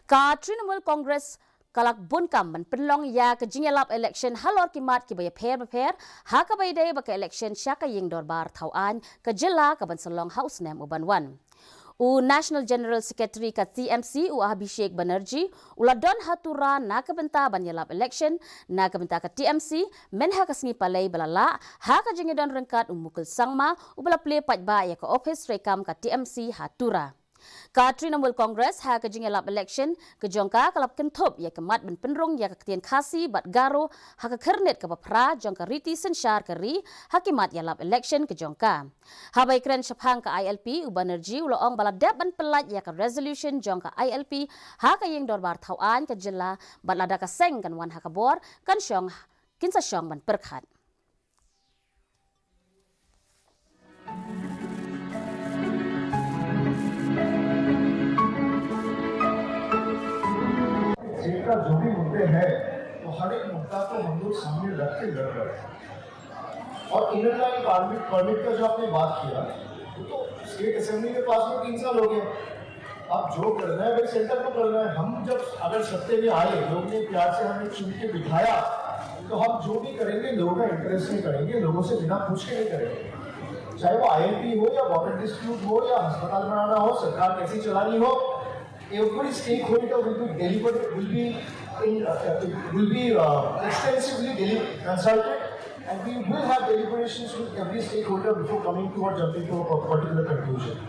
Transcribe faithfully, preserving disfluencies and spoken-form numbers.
Ka Trinamool Congress ka la bun kam ban pynlong ïa ka jingïalap election halor ki mat kiba ïapher bapher, ha kaba ïadei bad ka election sha ka ïing dorbar thaw aiñ ka jylla kaban sa long ha u snem uban wan. U National General Secretary ka T M C, u Abhishek Banerjee, u la don ha Tura na ka bynta ban ïalap election na ka bynta ka T M C, mynha ka sngi Palei ba la lah, ha ka jingïadon ryngkat u Mukul Sangma, uba la plie paidbah ïa ka ophis treikam ka T M C ha Tura. Ka Trinamool Congress ha ka jingïalap election ka jong ka ka la kynthup ïa ka mat ban pynrung ïa ka ktien Khasi bad Garo ha ka khyrnit kaba phra jong ka riti synshar ka ri ha ki mat ïalap election ka jong ka. Haba ïakren shaphang ka I L P, u Banerjee u la ong ba la dep ban pyllait ïa ka resolution jong ka I L P ha ka ïing dorbar thaw aiñ ka jylla, bad lada ka seng kan wan ha ka bor, kan shong, kin sa shong ban pyrkhat. स्टेट का जो भी मुद्दे हैं, तो हर एक मुद्दा को हम लोग सामने रख के लड़ रहे हैं। और इनर लाइन परमिट परमिट का जो आपने बात किया, वो तो स्टेट असेंबली में पास हुए तीन साल हो गए। अब जो करना है भाई, सेंटर को करना है। हम जब अगर सत्ते में आए, लोग ने प्यार से हमें चुन के बिठाया, तो हम जो भी करेंगे, लोगों का इंटरेस्ट में करेंगे, लोगों से बिना पूछ के नहीं करेंगे। चाहे वो आईएलपी हो या बॉर्डर डिस्प्यूट हो या अस्पताल बनाना हो, सरकार कैसी चलानी हो, every stakeholder will be deliberate, will be in, uh, will be uh, extensively deli- consulted, and we will have deliberations with every stakeholder before coming to or jumping to a particular conclusion.